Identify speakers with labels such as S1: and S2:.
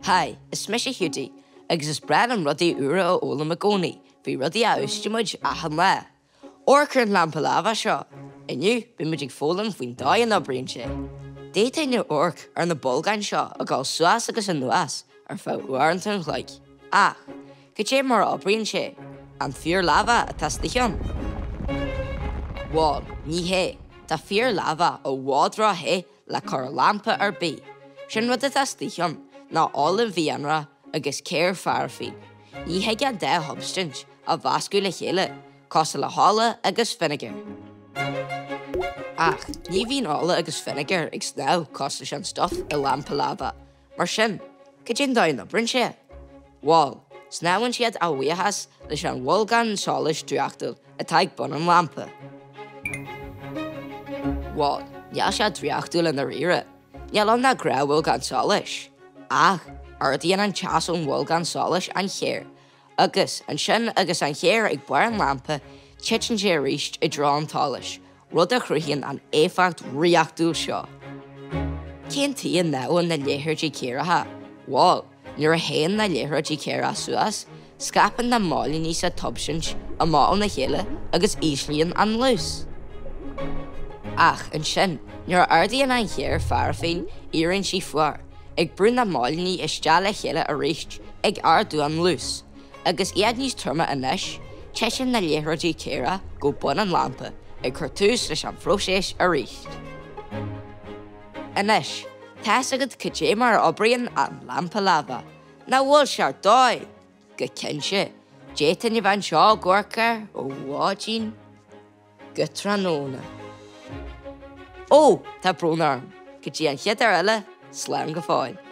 S1: Hi, is mise Hiúdaí agus is breá liom rudaí úra a fhoghlaim i gcónaí faoi rudaí a úsáideann muid achan lá. Amharc ar an lampa láimhe seo! Inniu, beidh muid ag foghlaim faoin dóigh a n-oibríonn sé. D'fhéadfainn amharc ar na bolgáin seo ag dul suas agus anuas ar feadh uaireanta an chloig. Ach, cad é mar a oibríonn sé? An fíor-lámha atá istigh ann? Bhuel, ní hé. Tá fíor-lámha i bhfad ró-the le cur i lampa ar bith. Sé'n rud atá istigh ann ná ola mhianra agus céir pharaifín. Ní thig an dá shubstaint a mheascadh le chéile, cosúil le hola agus fínéagar. Ach ní bhíonn ola agus fínéagar ag snámh cosúil leis an stuif i lampa láimhe. Mar sin, cad é an dóigh a n-oibríonn sé? Bhuel, snámhann siad a bhuíochas leis an bholgán solais draíochtúil atá ag bun an lampa. Bhuel, níl sé draíochtúil i ndáiríre. Níl ann ach gnáthbholgán solais. Ach ardaíonn an teas ón bholgán solais an chéir Agus ansin agus an chéir ag barr an lampa, titeann sé arís i dtreo an tsolais, rud a chruthaíonn an éifeacht dhraíochtúil seo. Cén tuige a ndamhann na liathróidí céaracha? Bhuel, nuair a théann na liathróidí céarach suas, scaipeann na móilíní sa tsubstaint amach óna chéile agus íslíonn a ndlús. Ach ansin, nuair a ardaíonn an chéir pharaifín, éiríonn sí fuar. ag brú na móilíní isteach le chéile arís, ag ardú a ndlús. Agus iad níos troime anois, titeann na liathróidí céarach go bun an lampa, ag cur tús leis an phróiseas arís. Anois, tá's agat cad é mar a oibríonn an lampa láimhe. Nach bhfuil sé ar dóigh? Go cinnte, d'fhéadfainn a bheith anseo ag amharc air ó mhaidin go tráthnóna. Ó, tá brón orm. Go dtí an chéad uair eile, slán go fóill.